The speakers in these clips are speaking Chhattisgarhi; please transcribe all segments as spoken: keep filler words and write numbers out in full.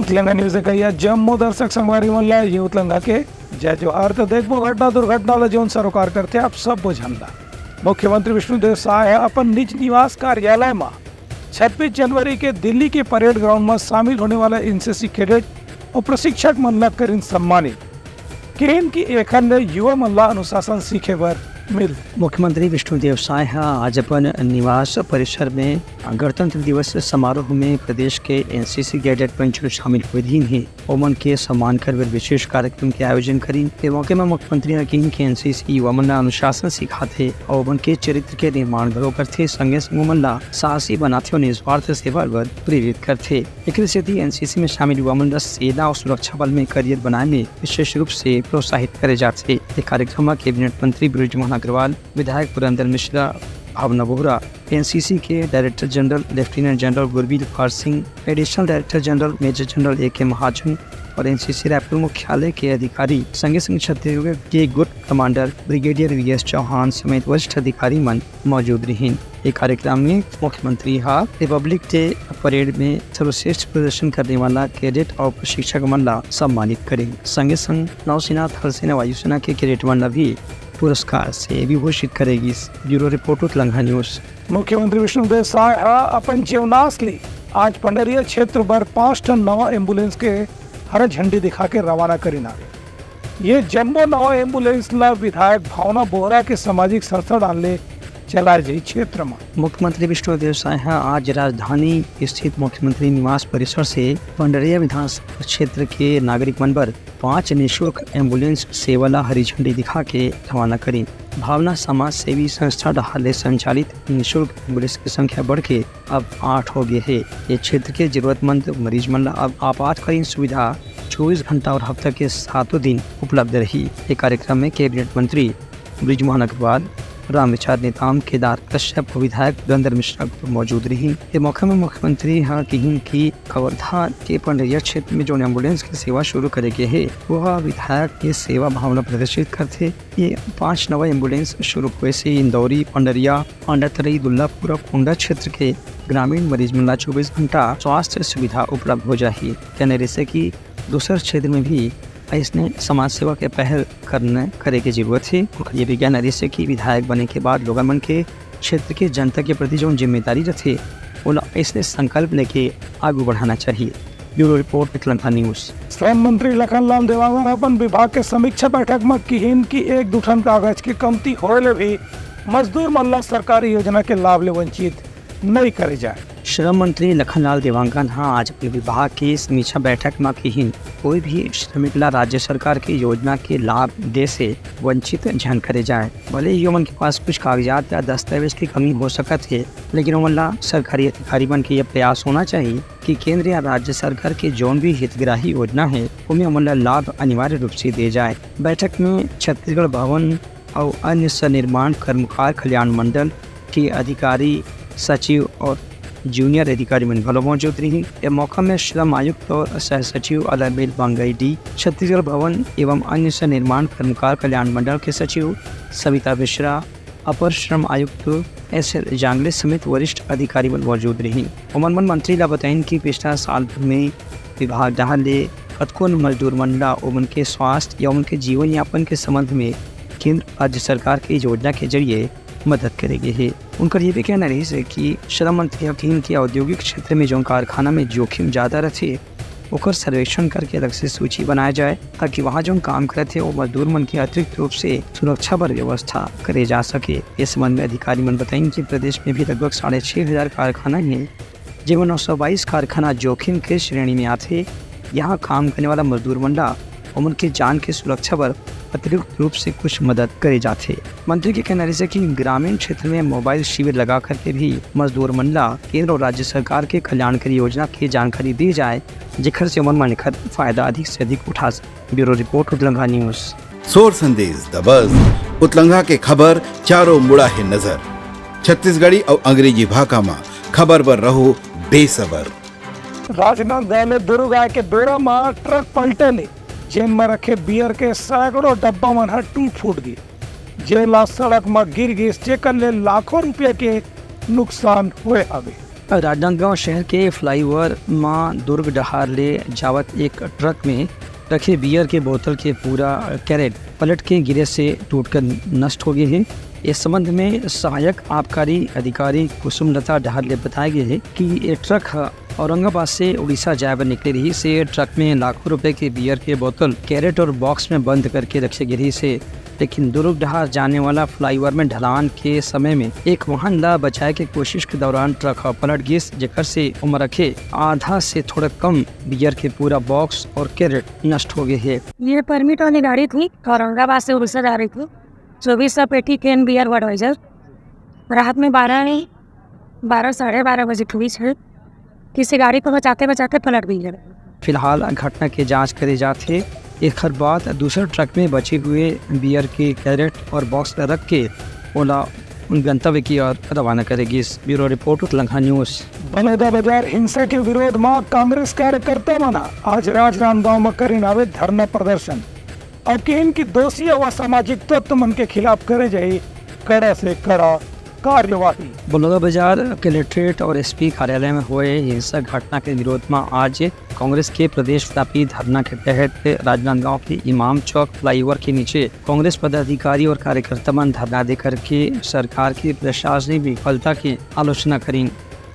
उतलंगा न्यूज देखइया जम्मो दर्शक संगवारी मन ला ये उतलंगा के जय जोहार। तो देखबो घटना दुर्घटना ला जौन सरोकार करथे आप सब बोझन ला। मुख्यमंत्री विष्णुदेव साय ह अपन निज निवास कार्यालय म छब्बीस जनवरी के दिल्ली के परेड ग्राउंड म शामिल होने वाला एनसीसी कैडेट और प्रशिक्षक मन ला करिन सम्मानित। किहिन कि एखर ले युवा मन ला अनुशासन सीखे बर मिल। मुख्यमंत्री विष्णुदेव साय ह आज अपन निवास परिसर में गणतंत्र दिवस समारोह में प्रदेश के एनसीसी कैडेट मन जो शामिल हुए दिन हे, ओमन के सम्मान करे बर विशेष कार्यक्रम के आयोजन करिन। ए मौके म मुख्यमंत्री ह किहिन कि एनसीसी युवा मन ला अनुशासन सिखाथे और ओमन के चरित्र के निर्माण घलो करथे। संगे संग ओमन ला साहसी बनाथे और निस्वार्थ सेवा बर प्रेरित करथे। एकरे सेती एनसीसी में शामिल युवा मन ला सेना और सुरक्षा बल में करियर बनाए में विशेष रूप से प्रोत्साहित करे जाथे। ए कार्यक्रम म कैबिनेट मंत्री बृजमोहन अग्रवाल, विधायक पुरंदर मिश्रा, भावना बोहरा, एनसीसी के director general lieutenant general Gurbir Pal Singh, additional director general major general A K Mahajan और एनसीसी रायपुर मुख्यालय के अधिकारी, संगे संग छत्तीसगढ़ के गुट commander brigadier V S Chauhan समेत वरिष्ठ अधिकारी मन मौजूद रहिन। ए कार्यक्रम में मुख्यमंत्री ह रिपब्लिक डे परेड में सर्वश्रेष्ठ प्रदर्शन करने वाला कैडेट और प्रशिक्षक मन ला सम्मानित करिन। संगे संग नौसेना, थल सेना, वायुसेना के कैडेट मन ला भी पुरस्कार से विभूषित करे गिस। Bureau report, Utlangha news. मुख्यमंत्री विष्णुदेव साय ह अपन जेवनास ले आज पंडरिया क्षेत्र बर पांच ठन नवा एम्बुलेंस के हरा झंडी दिखा के रवाना करिन आगे। ये जम्मो नवा एम्बुलेंस ला विधायक भावना बोहरा के सामाजिक संस्था डाल ले चलाए जाही क्षेत्र म। मुख्यमंत्री विष्णुदेव साय ह आज राजधानी स्थित मुख्यमंत्री निवास परिसर से पंडरिया विधानसभा क्षेत्र के नागरिक मन बर पांच निशुल्क एम्बुलेंस सेवा ला हरी झंडी दिखा के रवाना करिन। भावना समाज सेवी संस्था डहार ले संचालित निशुल्क एम्बुलेंस के संख्या बढ़ के अब आठ हो गए हे। ये क्षेत्र के जरूरतमंद मरीज मन ला अब आपातकालीन सुविधा चौबीस घंटा और हफ्ता के सातों दिन उपलब्ध रही। ये कार्यक्रम में कैबिनेट मंत्री बृजमोहन अग्रवाल, रामविचार नेताम, केदार कश्यप, विधायक वीरेंद्र मिश्रा घलो मौजूद रही। ये मौका में मुख्यमंत्री ह किहिन कि कवर्धा के पंडरिया क्षेत्र में जोन एम्बुलेंस के सेवा शुरू करे गे हे, वो ह विधायक के सेवा भावना प्रदर्शित करथे। ये पांच नवा एम्बुलेंस शुरू होए से इंदौरी, पंडरिया, अंडातरई, दुल्लापुर और कुंडा क्षेत्र के ग्रामीण मरीज मन ला चौबीस घंटा स्वास्थ्य सुविधा उपलब्ध हो जाही। कहना रहिसे कि दूसर क्षेत्र में भी अइसने समाज सेवा के पहल करने करे के जरूरत हे। ओकर ये भी कहना रहिसे कि विधायक बने के बाद लोगन मन के क्षेत्र के जनता के प्रति जौन जिम्मेदारी रथे, ओला अइसने संकल्प लेके आगू बढ़ाना चाहिए। Bureau report, Utlangha news. श्रम मंत्री लखनलाल देवांगन अपन विभाग के समीक्षा बैठक म किहिन कि एक दू ठन कागज के कमती होए ले भी मजदूर मन ला सरकारी योजना के लाभ ले वंचित नइ करे जाए। श्रम मंत्री लखनलाल देवांगन ह आज अपन विभाग के समीक्षा बैठक म किहिन, कोई भी श्रमिक ला राज्य सरकार के योजना के लाभ दे से वंचित झन करे जाए। भले ही ओमन के पास कुछ कागजात या दस्तावेज की कमी हो सकत हे, लेकिन ओमन ला सरकारी अधिकारी मन के ये प्रयास होना चाहिए कि केंद्र या राज्य सरकार के जौन भी हितग्राही योजना हे, ओमे ओमन ला लाभ अनिवार्य रूप से दे जाए। बैठक में छत्तीसगढ़ भवन अउ अन्य सनिर्माण कर्मकार कल्याण मंडल के अधिकारी, सचिव और जूनियर अधिकारी मन घलो मौजूद रही। ए मौका में श्रम आयुक्त और सह सचिव अलरमेल मंगई डी, छत्तीसगढ़ भवन एवं अन्य सनिर्माण कर्मकार कल्याण मंडल के सचिव सविता मिश्रा, अपर श्रम आयुक्त एस एल जांगले समेत वरिष्ठ अधिकारी मन मौजूद रही। ओमन मन मंत्री ला बताइन कि पिछला साल भर में विभाग डहार ले कतको मजदूर मन ला ओमन के स्वास्थ्य या ओमन के जीवन यापन के संबंध में केंद्र राज्य सरकार के योजना के जरिए मदद करे गे हे। उनकर ये भी कहना रहिस हे कि श्रम मंत्री ह कहिन कि औद्योगिक क्षेत्र में जौन कारखाना में जोखिम ज्यादा रथे, ओकर सर्वेक्षण करके अलग से सूची बनाया जाए, ताकि वहां जौन काम करत हे, वो मजदूर मन के अतिरिक्त रूप से सुरक्षा बर व्यवस्था करे जा सके। इस संबंध में अधिकारी मन बताइन कि प्रदेश में भी लगभग साढ़े छह हजार कारखाना हे, जेमा नौ सौ बाईस कारखाना जोखिम के श्रेणी में आथे। यहाँ काम करने वाला मजदूर मन ला ओमन के जान के सुरक्षा बर अतिरिक्त रूप से कुछ मदद करे जाथे। मंत्री के कहना रहिस हे कि ग्रामीण क्षेत्र में मोबाइल शिविर लगा करके भी मजदूर मन ला केंद्र और राज्य सरकार के कल्याणकारी योजना के जानकारी दी जाए, जेखर से ओमन मन एखर फायदा अधिक से अधिक उठा सके। Bureau report, Utlangha news. Sor Sandesh, the बज, उतलंघा के खबर चारों मुड़ा हे नजर। छत्तीसगढ़ी अउ अंग्रेजी भाखा म खबर बर रहो बेसबर। राजनांदगांव में दुरुग आए के बेरा म ट्रक पलटे ले जेन म रखे बियर के सैकड़ों डब्बा मन ह टूट फूट गे, जेन ला सड़क म गिर गिस, जेकर ले लाखों रुपया के नुकसान होए हवे। राजनांदगांव शहर के फ्लाईओवर म दुर्ग डहार ले जावत एक ट्रक में रखे बियर के बोतल के पूरा कैरेट पलट के गिरे से टूटकर नष्ट हो गए हे। इस संबंध में सहायक आबकारी अधिकारी कुसुम लता डहार ले बताए गए हे कि ये ट्रक ह औरंगाबाद से उड़ीसा जाए बर निकले रहिस। ये ट्रक में लाखों रुपए के बियर के बोतल कैरेट और बॉक्स में बंद करके रखे गे रहिस हे, लेकिन दुर्ग डहार जाने वाला फ्लाईओवर में ढलान के समय में एक वाहन ला बचाए के कोशिश के दौरान ट्रक ह पलट गिस, जेकर से ओमा रखे आधा से थोड़ा कम बियर के पूरा बॉक्स और कैरेट नष्ट हो गए हे। ये परमिट वाली गाड़ी थी, औरंगाबाद से उड़ीसा जा रही थी। चौबीस सौ पेटी केन बियर बडवाइजर रात में बारह, बारह, साढ़े बारह बजे के बीच में किसी गाड़ी को बचाते बचाते पलट गई है। फिलहाल घटना के जांच करे जात हे। एखर बाद दूसर ट्रक में बचे हुए बियर के कैरेट और बॉक्स ला रख के ओला गंतव्य की ओर रवाना करे गिस। Bureau report, Utlangha news. Balodabazar हिंसा के विरोध म कांग्रेस कार्यकर्ता मन आज राजनांदगांव म करिन आवे धरना प्रदर्शन। अउ किहिन कि दोषी अउ असामाजिक तत्व मन के खिलाफ करे जाही कड़ा से कड़ा कार्यवाही। बलौदाबाजार कलेक्ट्रेट और एसपी कार्यालय में होए हिंसक घटना के विरोध म आज कांग्रेस के प्रदेश व्यापी धरना के तहत राजनांदगांव के इमाम चौक फ्लाईओवर के नीचे कांग्रेस पदाधिकारी और कार्यकर्ता मन धरना देकर के सरकार की प्रशासनिक विफलता की आलोचना करीन।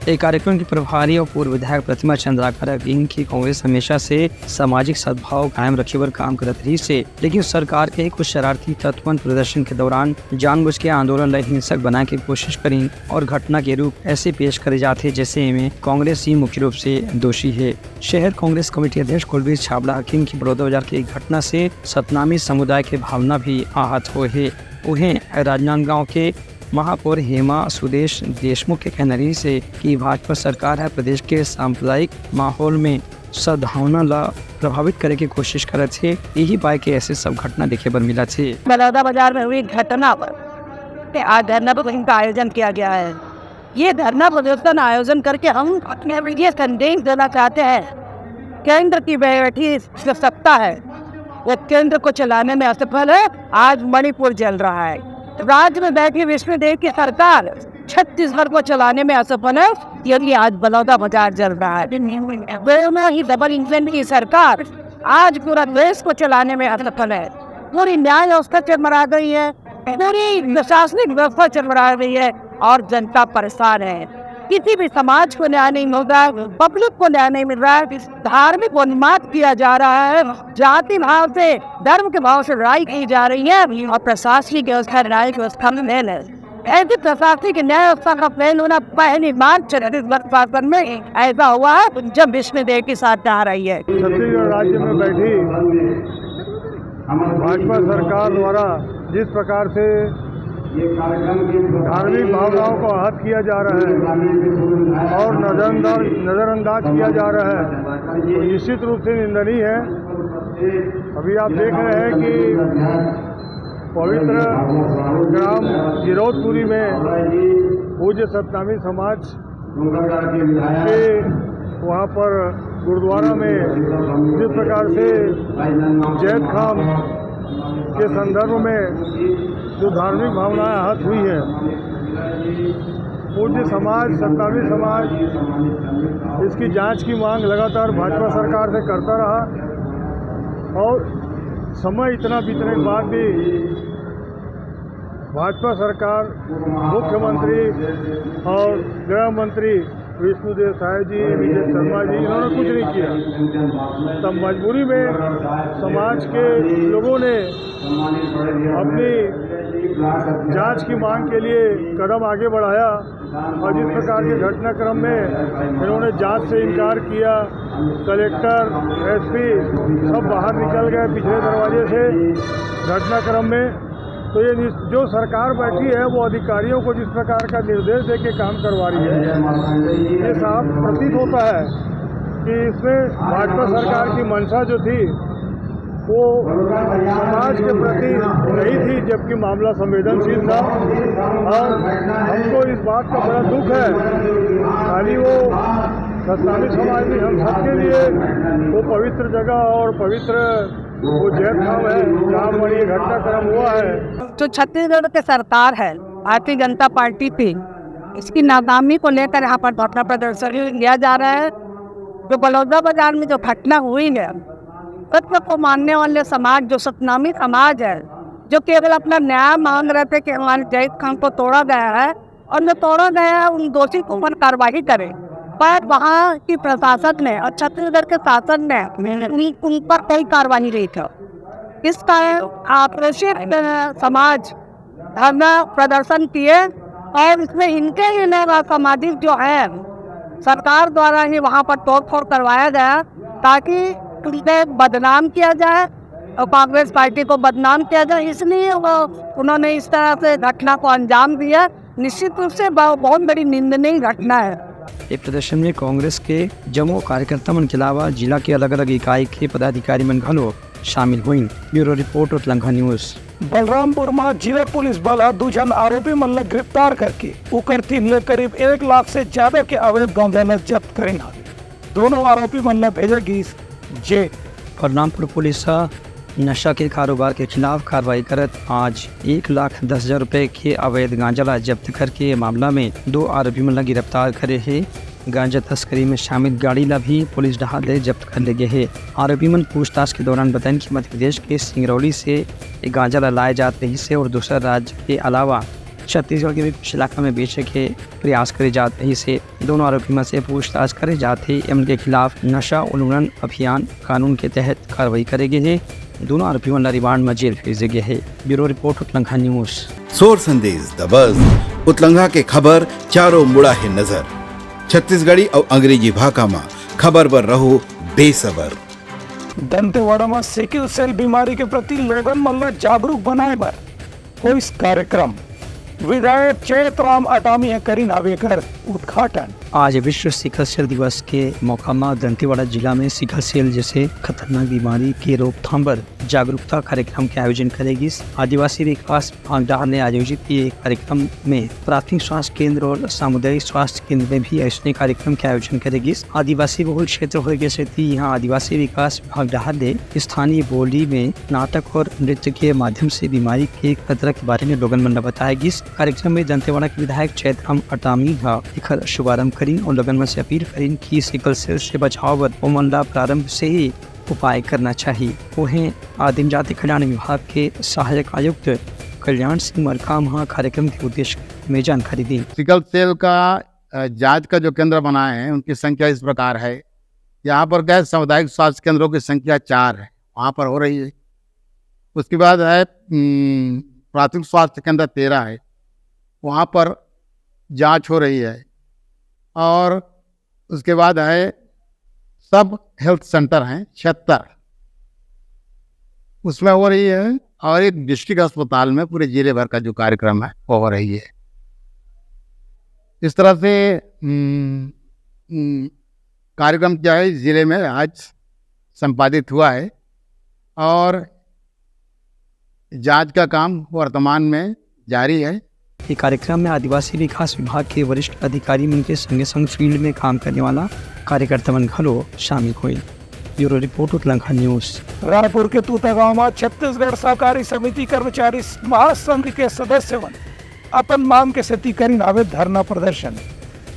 ए कार्यक्रम के प्रभारी और पूर्व विधायक प्रतिमा चंद्राकर ह कहिन कि कांग्रेस हमेशा से सामाजिक सद्भाव कायम रखे बर काम करत रहिस हे, लेकिन सरकार के कुछ शरारती तत्वन प्रदर्शन के दौरान जानबूझ के आंदोलन ला हिंसक बनाए के कोशिश करीन और घटना के रूप ऐसे पेश करे जाथे, जैसे एमे कांग्रेस ही मुख्य रूप से दोषी हे। शहर कांग्रेस कमेटी अध्यक्ष कुलबीर छाबड़ा ह कहिन कि बलौदाबाजार के एक घटना से सतनामी समुदाय के भावना भी आहत होए हे। उहें राजनांदगांव के महापौर हेमा सुदेश देशमुख के कहना रहिस हे कि भाजपा सरकार ह प्रदेश के सांप्रदायिक माहौल में सद्भावना ला प्रभावित करे के कोशिश करत हे, यही पाय के ऐसे सब घटना देखे बर मिलत हे। बलौदाबाजार में हुई घटना पर आज धरना प्रदर्शन का आयोजन किया गया है। ये धरना प्रदर्शन आयोजन करके हम अपने ये संदेश देना चाहते हैं, केंद्र की बैठी जो सत्ता है, वो केंद्र को चलाने में असफल है। आज मणिपुर जल रहा है। राज्य में बैठी विष्णुदेव की सरकार छत्तीसगढ़ को चलाने में असफल है, क्योंकि आज बलौदाबाजार जल रहा है। दोनों ही डबल इंजन की सरकार आज पूरा देश को चलाने में असफल है। पूरी न्याय व्यवस्था चरमरा गई है, पूरी प्रशासनिक व्यवस्था चरमरा गई है और जनता परेशान है। किसी भी समाज को न्याय नहीं मिल रहा है, पब्लिक को न्याय नहीं मिल रहा है, धार्मिक उन्माद किया जा रहा है, जाति भाव से, धर्म के भाव से लड़ाई की जा रही है और प्रशासनिक व्यवस्था, न्यायिक व्यवस्था में फेल है। ऐसी प्रशासनिक न्याय व्यवस्था का फेल होना पहली बार छत्तीसगढ़ शासन में ऐसा हुआ है, जब विष्णुदेव की सरकार आई है। छत्तीसगढ़ राज्य में बैठी भाजपा सरकार द्वारा जिस प्रकार से धार्मिक भावनाओं को आहत किया जा रहा है और नजरअंदाज, नजरअंदाज किया जा रहा है, तो निश्चित रूप से निंदनीय है। अभी आप देख रहे हैं कि पवित्र ग्राम गिरौदपुरी में पूज्य सतनामी समाज के वहाँ पर गुरुद्वारा में जिस प्रकार से जैतखाम के संदर्भ में जो धार्मिक भावनाएं आहत हुई है, पूज्य समाज, सतनामी समाज इसकी जांच की मांग लगातार भाजपा सरकार से करता रहा और समय इतना बीतने के बाद भी भाजपा सरकार, मुख्यमंत्री और गृह मंत्री विष्णुदेव साय जी, विजय शर्मा जी, इन्होंने कुछ नहीं किया। तब मजबूरी में समाज के लोगों ने अपनी जांच की मांग के लिए कदम आगे बढ़ाया और जिस प्रकार के घटनाक्रम में इन्होंने जांच से इनकार किया, कलेक्टर, एसपी सब बाहर निकल गए पिछले दरवाजे से घटनाक्रम में। तो ये निस-, जो सरकार बैठी है, वो अधिकारियों को जिस प्रकार का निर्देश दे के काम करवा रही है, ये साफ प्रतीत होता है कि इसमें भाजपा सरकार की मंशा जो थी, वो समाज के प्रति नहीं थी, जबकि मामला संवेदनशील था। और हमको इस बात का बड़ा दुख है, खाली वो सतनामी समाज नहीं, हम सबके लिए वो पवित्र जगह और पवित्र वो जैतखाम है, जहाँ पर ये घटनाक्रम हुआ है। जो छत्तीसगढ़ के सरकार है, भारतीय जनता पार्टी थी, उसकी नाकामी को लेकर यहाँ पर धरना प्रदर्शन किया जा रहा है। जो बलौदा बाजार में जो घटना हुई है, सत्य को मानने वाले समाज, जो सतनामी समाज है, जो केवल अपना न्याय मांग रहे थे कि हमारे जैद खान को तोड़ा गया है और जो तोड़ा गया है उन दोषी के ऊपर कार्रवाई करें, पर वहाँ की प्रशासन ने और छत्तीसगढ़ के शासन ने उन, उन पर कोई कार्रवाई नहीं की। इस कारण आक्रोशित, अ, समाज धरना प्रदर्शन किए और इसमें इनके ही लोग असामाजिक जो है, सरकार द्वारा ही वहाँ पर तोड़फोड़ करवाया गया, ताकि उन्हें बदनाम किया जाए और कांग्रेस पार्टी को बदनाम किया जाए, इसलिए वो, उन्होंने इस तरह से घटना को अंजाम दिया। निश्चित रूप से ब-, बहुत बड़ी निंदनीय घटना है। ये प्रदर्शन में कांग्रेस के जम्मो कार्यकर्ता मन के अलावा जिला के अलग-अलग इकाई के पदाधिकारी मन घलो शामिल होइन। Bureau report, Utlangha news. Balrampur म जिला पुलिस बल ह दू झन आरोपी मन ल गिरफ्तार करके उकर तीर ले करीब एक लाख से ज्यादा के अवैध गांजा ल जब्त करिन हवे। दोनों आरोपी मन ल भेजे गिस जेल। बलरामपुर पुलिस ह नशा के कारोबार के खिलाफ कार्रवाई करत आज एक लाख दस हजार रुपए के अवैध गांजा ला जब्त करके ये मामला में दो आरोपी मन ला गिरफ्तार करे हे। गांजा तस्करी में शामिल गाड़ी ला भी पुलिस डहार ले जब्त कर ले गे हे। आरोपी मन पूछताछ के दौरान बताइन कि मध्य प्रदेश के सिंगरौली से ये गांजा ला लाए जात रहिस हे और दूसरा राज्य के अलावा छत्तीसगढ़ के भी कुछ इलाका में बेचे के प्रयास करे जात रहिस हे। दोनों आरोपी मन से पूछताछ करे जात हे। एमन के खिलाफ नशा उन्मूलन अभियान कानून के तहत कार्रवाई करे गे हे। दोनों आरोपी मन ला रिमांड म जेल भेजे गे हे। Bureau report, Utlangha news. Sor Sandesh the बज, उतलंघा के खबर चारों मुड़ा हे नजर। छत्तीसगढ़ी अउ अंग्रेजी भाखा म खबर बर रहो बेसबर। दंतेवाड़ा म सिकल सेल बीमारी के प्रति लोगन मन ल जागरूक बनाए बर होइस कार्यक्रम। विधायक चैतराम अटामी ह करिन हवे एकर उद्घाटन। आज विश्व सिकल सेल दिवस के मौका म दंतेवाड़ा जिला में सिकल सेल जैसे खतरनाक बीमारी के रोकथाम बर जागरूकता कार्यक्रम के आयोजन करे गिस। आदिवासी विकास विभाग डहार ले आयोजित ये कार्यक्रम में प्राथमिक स्वास्थ्य केंद्र और सामुदायिक स्वास्थ्य केंद्र में भी ऐसने कार्यक्रम के आयोजन करे गिस। आदिवासी बहुल क्षेत्र होए के सेती यहाँ आदिवासी विकास विभाग डहार ले स्थानीय बोली में नाटक और नृत्य के माध्यम से बीमारी के खतरा के बारे में लोगन मन ल बताए गिस। कार्यक्रम में दंतेवाड़ा के विधायक चैतराम अटामी ह एखर शुभारंभ करिन और लोगन मन से अपील करिन कि सिकल सेल से बचाव बर ओमन ला प्रारंभ से ही उपाय करना चाही। उहें आदिम जाति कल्याण विभाग के सहायक आयुक्त कल्याण सिंह मरकाम ह कार्यक्रम के उद्देश्य में जानकारी दीन। सिकल सेल का, अ, जांच का जो केंद्र बनाए हैं, उनकी संख्या इस प्रकार है। यहाँ पर क्या है, सामुदायिक स्वास्थ्य केंद्रों की संख्या चार है, वहाँ पर हो रही है। उसके बाद है, उम, प्राथमिक स्वास्थ्य केंद्र तेरह है, वहाँ पर जांच हो रही है। और उसके बाद है सब हेल्थ सेंटर हैं छिहत्तर, उसमें हो रही है, और एक डिस्ट्रिक्ट अस्पताल में पूरे जिले भर का जो कार्यक्रम है वो हो रही है। इस तरह से, हम्म, हम्म, कार्यक्रम क्या है जिले में आज संपादित हुआ है और जांच का काम वर्तमान में जारी है। ये कार्यक्रम में आदिवासी विकास विभाग के वरिष्ठ अधिकारी मन के संगे संग फील्ड में काम करने वाला कार्यकर्ता मन घलो शामिल हुए। Bureau report, Utlangha news. Raipur के तूता गांव में छत्तीसगढ़ सहकारी समिति कर्मचारी महासंघ के सदस्य मन अपन मांग के सेती करिन हावे धरना प्रदर्शन,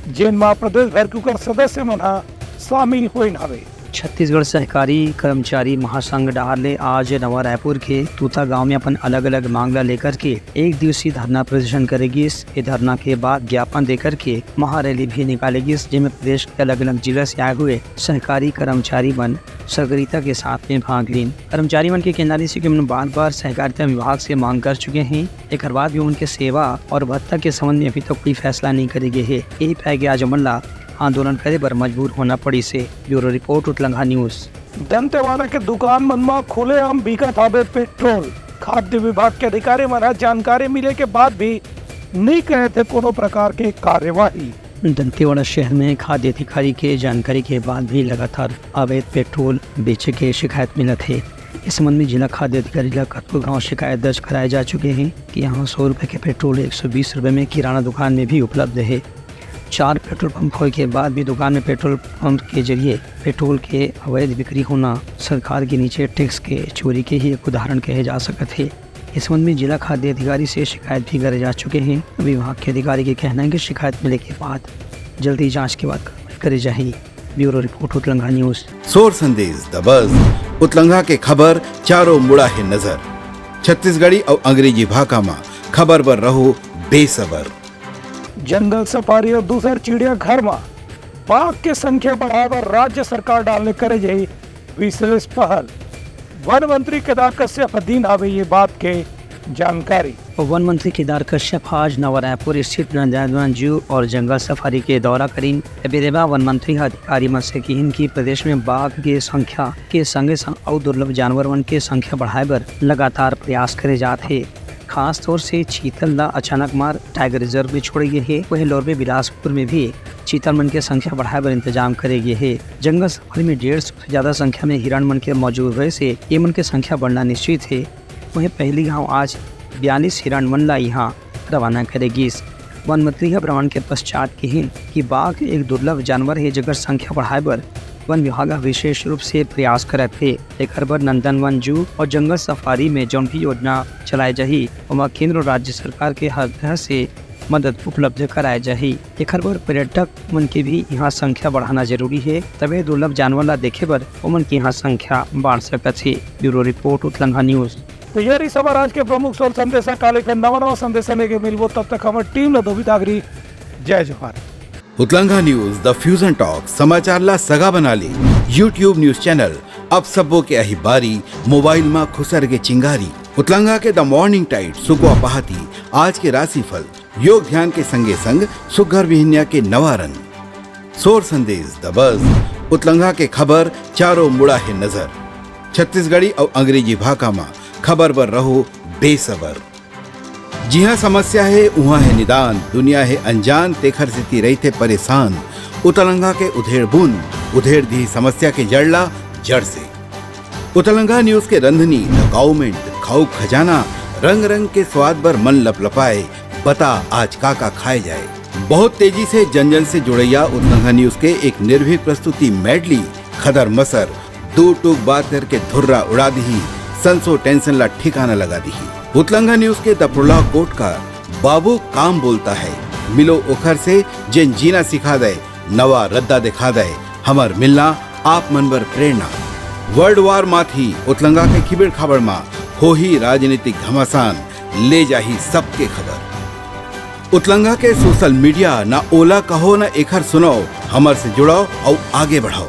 जेन म प्रदेश भर के उकर सदस्य मन ह शामिल होइन हावे। छत्तीसगढ़ सहकारी कर्मचारी महासंघ डहार ले आज नवा रायपुर के तूता गांव में अपन अलग-अलग मांग ला लेकर के एक दिवसीय धरना प्रदर्शन करे गिस। ये धरना के बाद ज्ञापन देकर के महारैली भी निकाले गिस, जेमे प्रदेश के अलग-अलग जिला से आए हुए सहकारी कर्मचारी मन सक्रियता के साथ में भाग लीन। कर्मचारी मन के कहना रहिस कि उमन बार-बार सहकारिता विभाग से मांग कर चुके हैं, एकर बाद भी उमन के सेवा और भत्ता के संबंध में अभी तक कोई फैसला नहीं करे गे हे। यही पाए के आज उमन ला आंदोलन करे बर मजबूर होना पड़िस हे। Bureau report, Utlangha news. Dantewada के दुकान मन म खुलेआम बिकत हावे पेट्रोल। खाद्य विभाग के अधिकारी मन ह जानकारी मिले के बाद भी नइ करे हे कोनो प्रकार के कार्यवाही। दंतेवाड़ा शहर में खाद्य अधिकारी के जानकारी के बाद भी लगातार अवैध पेट्रोल बेचे के शिकायत मिलत हे। इस संबंध में जिला खाद्य अधिकारी ला कतको घांव शिकायत दर्ज कराए जा चुके हे कि यहां सौ रुपए के पेट्रोल एक सौ बीस रुपए में किराना दुकान में भी उपलब्ध हे। चार पेट्रोल पंप होए के बाद भी दुकान में पेट्रोल पंप के जरिए पेट्रोल के अवैध बिक्री होना सरकार के नीचे टैक्स के चोरी के ही एक उदाहरण कहे जा सकत हे। इस संबंध में जिला खाद्य अधिकारी से शिकायत भी करे जा चुके हैं। विभाग के अधिकारी के कहना है कि शिकायत मिले के बाद जल्दी जांच के बाद कार्रवाई करे जाही। Bureau report, Utlanga news. Sor Sandesh the बज, उतलंगा के खबर चारों मुड़ा हे नजर। छत्तीसगढ़ी अउ अंग्रेजी भाखा म खबर बर रहो बेसबर। जंगल सफारी अउ दूसर चिड़ियाघर म बाघ के संख्या बढ़ाए बर राज्य सरकार डाहर ले करे जाही विशेष पहल। वन मंत्री केदार कश्यप दिन आवे ये बात के जानकारी। वन मंत्री केदार कश्यप आज नवा रायपुर स्थित नंदनवन जू अउ जंगल सफारी के दौरा करिन। ए बेरा वन मंत्री ह अधिकारी मन से किहिन कि प्रदेश में बाघ के संख्या के संगे संग अउ दुर्लभ जानवर मन के संख्या बढ़ाए बर लगातार प्रयास करे जात हे। खास तौर से चीतल ला अचानक मार टाइगर रिजर्व में छोड़े गे हे। वहीं लोरमी बिलासपुर में भी चीतल मन के संख्या बढ़ाए बर इंतजाम करे गे हे। जंगल सफारी में डेढ़ सौ से ज्यादा संख्या में हिरण मन के मौजूद होए से ये मन के संख्या बढ़ना निश्चित हे। वहीं पहली घाव आज बयालीस हिरण मन ला यहाँ रवाना करे गिस। वन मंत्री ह भ्रमण के पश्चात किहिन कि बाघ एक दुर्लभ जानवर हे, जेकर संख्या बढ़ाए बर वन विभाग ह विशेष रूप से प्रयास करत हे। एकर बर नंदनवन जू अउ जंगल सफारी में जौन भी योजना चलाए जाही, ओमा केंद्र अउ राज्य सरकार के हर तरह से मदद उपलब्ध कराए जाही। एकर बर पर्यटक मन के भी यहाँ संख्या बढ़ाना जरूरी हे, तबे दुर्लभ जानवर ला देखे बर ओमन के यहाँ संख्या बढ़ सकत हे। Bureau report, Utlanga news. तो ये रही हमार आज के प्रमुख सोर संदेश। काले फिर नवा नवा संदेश लेके मिलबो, तब तक हमर टीम ला दो बिदागरी। जय जोहार। उतलंगा न्यूज, द फ्यूजन टॉक, समाचार ला सगा बना ले। YouTube न्यूज चैनल, अब सबो के अही बारी, मोबाइल मा खुसर के चिंगारी। उतलंगा के द मॉर्निंग टाइड, सुकवा पहाती, आज के राशिफल, योग ध्यान के संगे संग सुग्घर बिहनिया के नवा रंग। सोर संदेश द बज, उतलंगा के खबर चारों मुड़ा हे नजर। छत्तीसगढ़ी अउ अंग्रेजी भाखा मा खबर बर रहो बेसबर। जिहाँ समस्या हे, उहाँ हे निदान, दुनिया हे अनजान, तेखर सेती रहिथे परेशान। उतलंगा के उधेड़ बुन, उधेड़ दिही समस्या के जड़ ला जड़ से। उतलंगा न्यूज के रंधनी, द काउमेंट, खाऊ खजाना, रंग रंग के स्वाद बर मन लपलपाए, बता आज का का खाए जाए। बहुत तेजी से जन जन से जुड़ैया उतलंगा न्यूज के एक निर्भीक प्रस्तुति मेडली, खदर मसर, दू टूक बात करके धुर्रा उड़ा दिही, संसो टेंशन ला ठिकाना लगा दिही। उतलंगा न्यूज के द प्रोलॉग कोट का बाबू काम बोलता है, मिलो ओखर से जेन जीना सिखा दे, नवा रद्दा दिखा दे, हमर मिलना आप मन बर प्रेरणा। वर्ल्ड वार माथी उतलंगा के खिबेड़ खाबड़ मा होही राजनीतिक घमासान, ले जाही सबके खबर। उतलंगा के सोशल मीडिया ना ओला कहो ना एखर सुनाओ, हमर से जुड़ाओ अउ आगे बढ़ाओ।